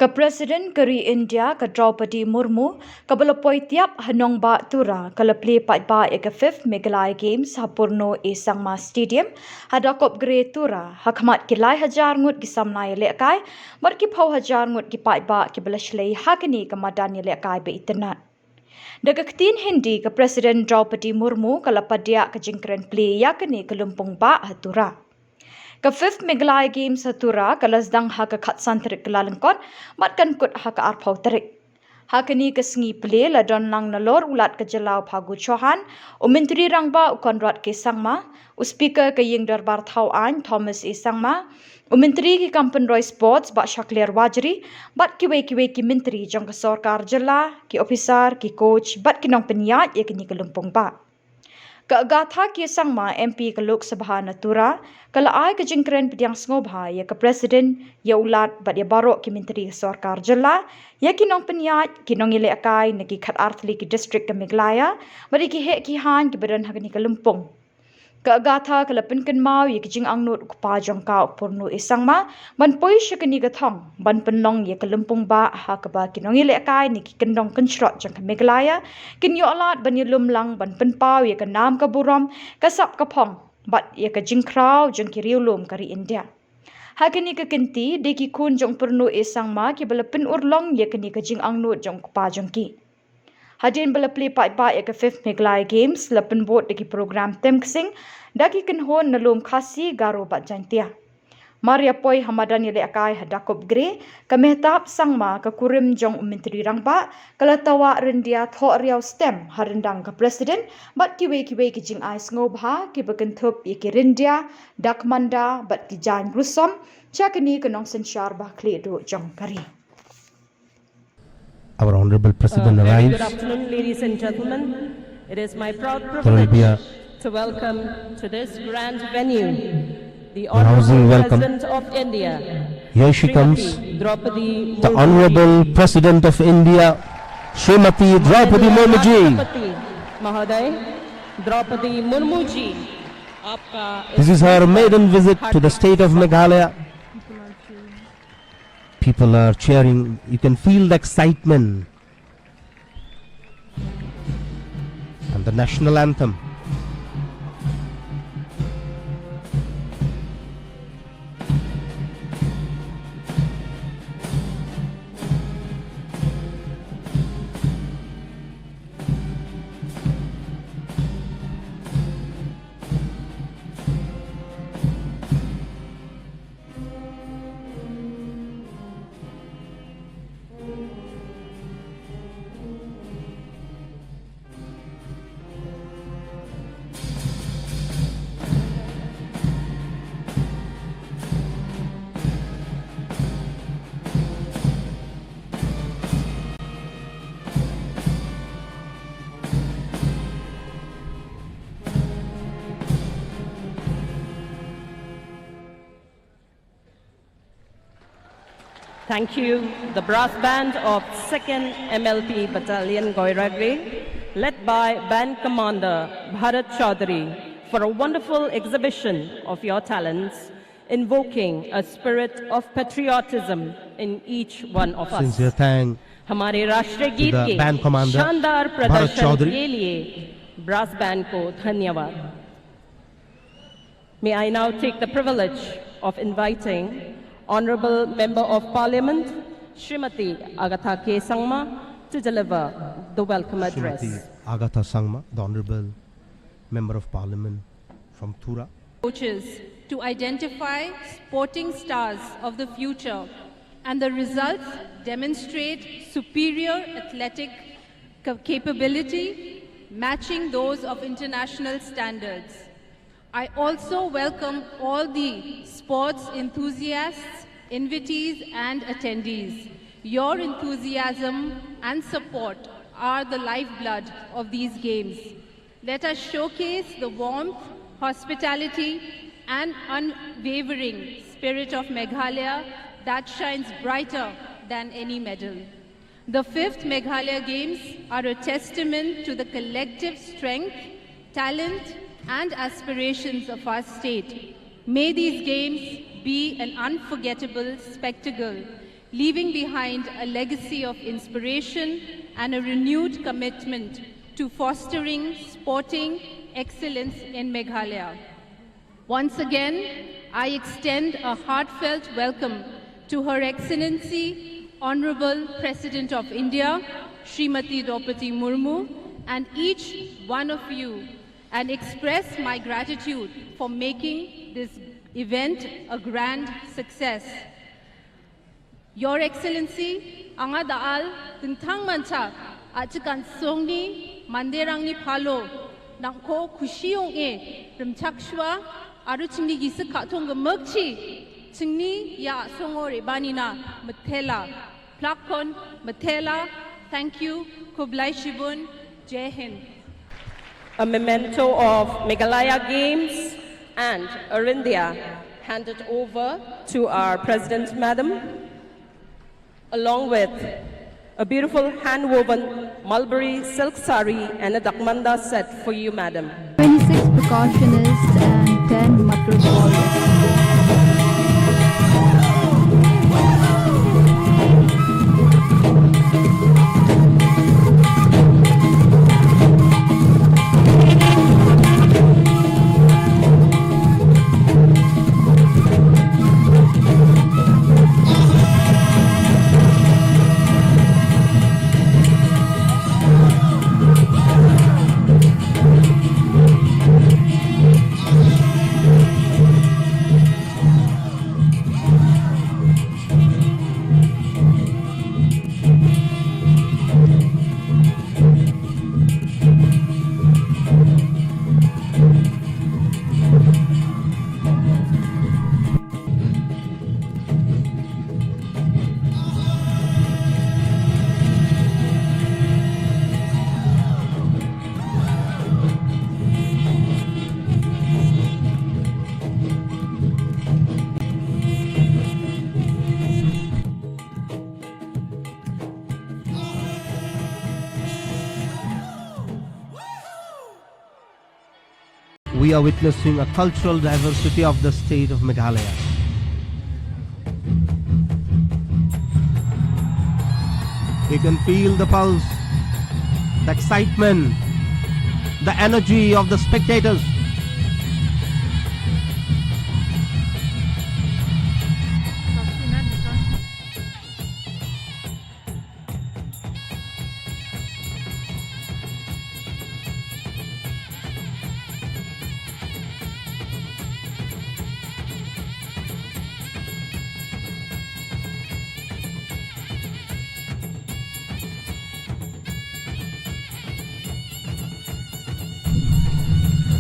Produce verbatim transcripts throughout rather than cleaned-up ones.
Ka President ka ri India ka Draupadi Murmu, kaba la poi tiap ha nongbah Tura, ka la plie paidbah ïa ka fifth Meghalaya Games ha Purno A Sangma Stadium, ha Dakop Gre Tura, ha khmat ki lai hajar ngut ki samla ïalehkai bad ki phew hajar ngut ki paidbah kiba la shlei ha kane ka madan ïalehkai ba itynnad. Da ka ktien Hindi, ka President Draupadi Murmu ka la padiah ka jingkren plie ïa kane ka lympung bah ha Tura. Ka fifth Meghalaya Games ha Tura ka la sdang ha ka khatsan tarik Kyllalyngkot bad kan kut ha ka arphew tarik. Ha kane ka sngi plie la don lang nalor u Lat ka jylla u Phagu Chauhan, u Myntri Rangbah u Conrad K Sangma, u Speaker ka Ïing Dorbar Thaw Aiñ Thomas A Sangma, u Myntri ki kam pynroi Sports Bah Shakliar Warjri, bad kiwei kiwei ki myntri jong ka sorkar jylla, ki ophisar, ki coach bad ki nongpynïaid ïa kane ka lympung bah. Ka Agatha K Sangma, M P ka Lok Sabha na Tura, ka la ai ka jingkren pdiang sngewbha ïa ka President, ïa u Lat bad ïa baroh ki myntri ka sorkar jylla, ïa ki nongpynïaid, ki nongïalehkai na ki khatar tylli ki district ka Meghalaya bad ïa ki heh ki haiñ kiba don ha kane ka lympung. Ka Agatha ka la pynkynmaw ïa ka jingangnud u kpa jong ka u Purno A Sangma ban poi sha kane ka thong ban pynlong ïa ka lympung bah ha kaba ki nongïalehkai na ki kyndong kynshrot jong ka Meghalaya kin ïoh lad ban ïalum lang ban pynpaw ïa ka nam ka burom, ka sap ka phong bad ïa ka jingkhraw jong ki riewlum ka ri India. Ha kane ka kynti dei ki khun jong u Purno A Sangma kiba la pynurlong ïa kane ka jingangnud jong u kpa jong ki. Hadien ba la plie paidbah ïa ka fifth Meghalaya Games, la pynbud da ki program tem ksing da ki kynhun na lum Khasi, Garo bad Jaintia. Mar ïa poi ha madan ïalehkai ha Dakop Gre, ka Mehtab Sangma, ka kurim jong u Myntri Rangbah, ka la tawah ryndia thoh riaw stem ha ryndang ka President bad kiwei kiwei ki jingai sngewbha kiba kynthup ïa ki ryndia, dak manda bad ki jaiñ rusom sha kane ka nongsynshar ba khlieh duh jong ka ri. Our Honorable President Uh, very arrives. Good afternoon, ladies and gentlemen. It is my proud There will be a privilege to welcome to this grand venue the rousing Honorable welcome. President of India, Here she Srimati comes, Draupadi the Murmu Honorable ji. President of India, Srimati Draupadi Murmu ji. Rashtrapati Mahoday, Draupadi Murmu ji, aapka This is her maiden visit to the state of Meghalaya. People are cheering. You can feel the excitement. And the national anthem. Thank you, the brass band of second M L P Battalion Goiragre, led by Band Commander Bharat Chaudhary, for a wonderful exhibition of your talents, invoking a spirit of patriotism in each one of us. Sincere thanks हमारे राष्ट्रीय गीत के शानदार प्रदर्शन के लिए ब्रास बैंड को धन्यवाद। May I now take the privilege of inviting Honorable Member of Parliament, Srimati Agatha K Sangma, to deliver the welcome address. Srimati Agatha Sangma, the Honorable Member of Parliament from Tura. Coaches to identify sporting stars of the future, and the results demonstrate superior athletic ca-, capability matching those of international standards. I also welcome all the sports enthusiasts, invitees, and attendees. Your enthusiasm and support are the lifeblood of these games. Let us showcase the warmth, hospitality, and unwavering spirit of Meghalaya that shines brighter than any medal. The fifth Meghalaya Games are a testament to the collective strength, talent, and aspirations of our state. May these games be an unforgettable spectacle, leaving behind a legacy of inspiration and a renewed commitment to fostering sporting excellence in Meghalaya. Once again, I extend a heartfelt welcome to Her Excellency Honorable President of India, Srimati Droupadi Murmu, and each one of you, and express my gratitude for making this event a grand success. Your Excellency, anga da al, tentang mancha, achikan songni, manderangni palo, nangko kushi yong e, remchak shwa, aru chingni gisik katong gemekchi, chingni ya songo rebanina, metela, plakon, metela, thank you, kublai shibun, Jai Hind. A memento of Meghalaya Games and Arindia handed over to our President, Madam, along with a beautiful hand-woven mulberry silk sari and a dakmanda set for you, Madam. Twenty-six percussionists and ten Matras warriors. We are witnessing a cultural diversity of the state of Meghalaya. You can feel the pulse, the excitement, the energy of the spectators.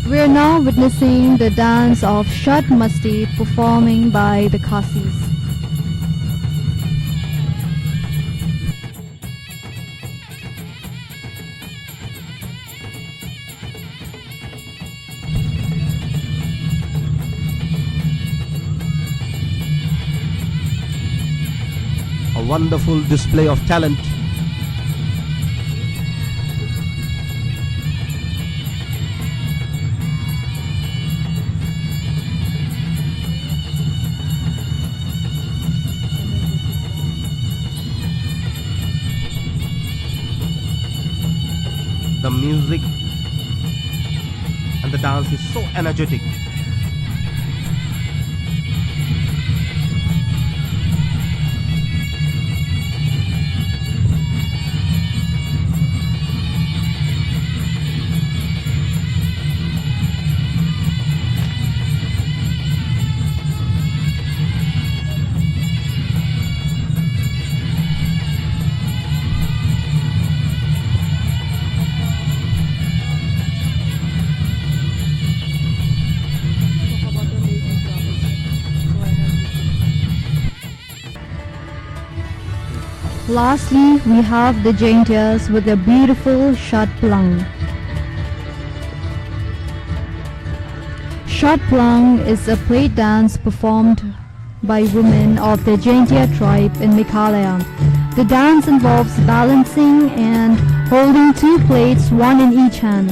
We're now witnessing the dance of Shat Masti performing by the Khasis. A wonderful display of talent. The music and the dance is so energetic. Lastly, we have the Jaintias with their beautiful Shat Plang. Shat Plang is a plate dance performed by women of the Jaintia tribe in Meghalaya. The dance involves balancing and holding two plates, one in each hand.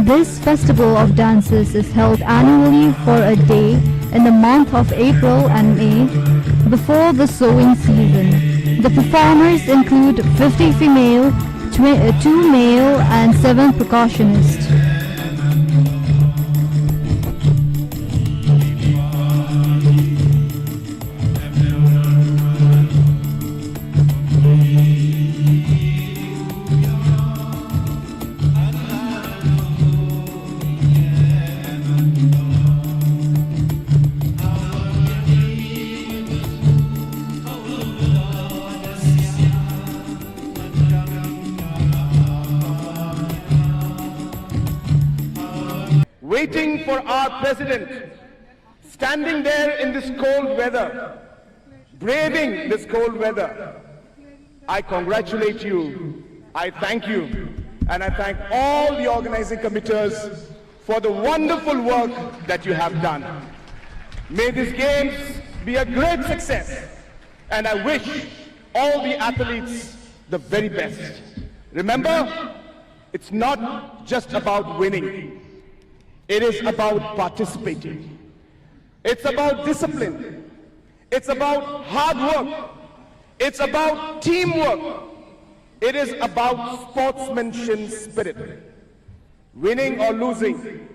This festival of dances is held annually for a day in the month of April and May before the sowing season. The performers include fifty female, tw- uh, two male, and seven percussionists. Waiting for our president, standing there in this cold weather, braving this cold weather. I congratulate you, I thank you, and I thank all the organizing committees for the wonderful work that you have done. May these games be a great success, and I wish all the athletes the very best. Remember, it's not just about winning, it is about participating. It's about discipline. It's about hard work. It's about teamwork. It is about sportsmanship spirit. Winning or losing,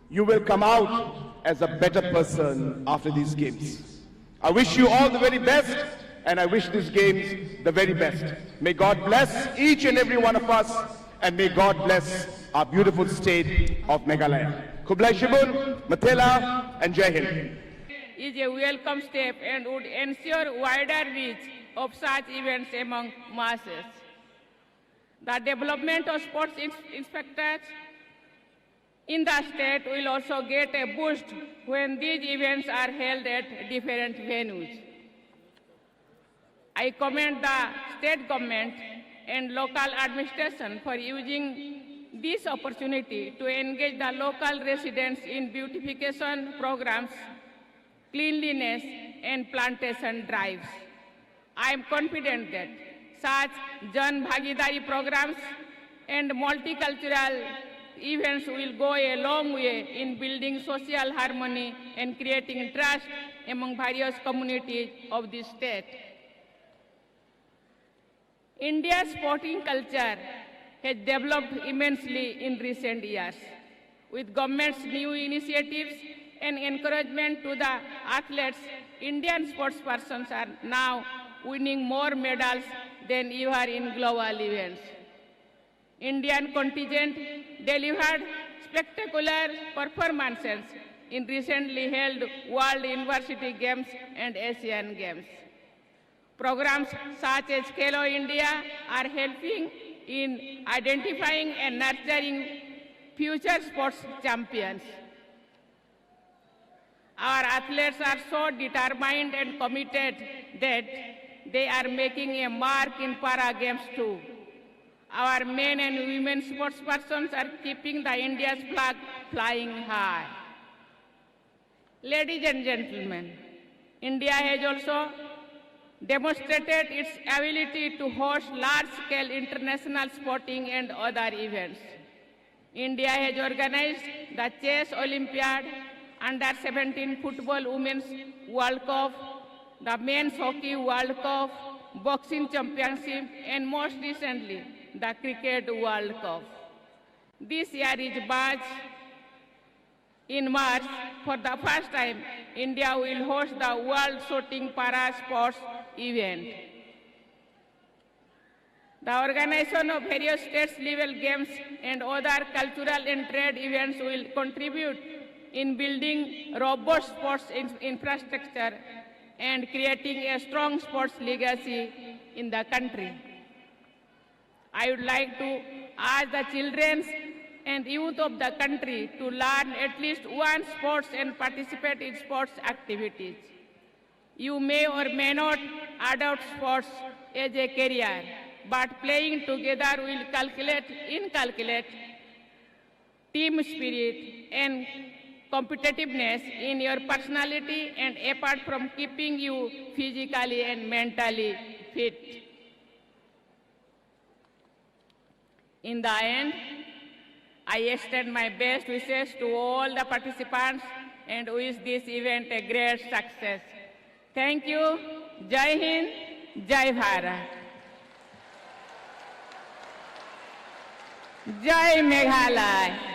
you will come out as a better person after these games. I wish you all the very best, and I wish these games the very best. May God bless each and every one of us, and may God bless our beautiful state of Meghalaya. Khublei shibun, Mathela, and Jai Hind. Is a welcome step and would ensure wider reach of such events among masses. The development of sports inspectors in the state will also get a boost when these events are held at different venues. I commend the state government and local administration for using this opportunity to engage the local residents in beautification programs, cleanliness and plantation drives. I am confident that such Jan Bhagidari programs and multicultural events will go a long way in building social harmony and creating trust among various communities of the state. India's sporting culture has developed immensely in recent years. With government's new initiatives and encouragement to the athletes, Indian sportspersons are now winning more medals than ever in global events. Indian contingent delivered spectacular performances in recently held World University Games and Asian Games. Programs such as Khelo India are helping in identifying and nurturing future sports champions. Our athletes are so determined and committed that they are making a mark in Para Games too. Our men and women sportspersons are keeping the India's flag flying high. Ladies and gentlemen, India has also demonstrated its ability to host large-scale international sporting and other events. India has organized the Chess Olympiad, Under seventeen Football Women's World Cup, the Men's Hockey World Cup, Boxing Championship, and most recently, the Cricket World Cup. This year is March. In March, for the first time, India will host the World Shooting Para Sports event. The organization of various state level games and other cultural and trade events will contribute in building robust sports in- infrastructure and creating a strong sports legacy in the country. I would like to ask the children and youth of the country to learn at least one sports and participate in sports activities. You may or may not adopt sports as a career, but playing together will calculate, inculcate team spirit and competitiveness in your personality and apart from keeping you physically and mentally fit. In the end, I extend my best wishes to all the participants and wish this event a great success. Thank you. Jai Hind. Jai Bharat. Jai Meghalaya.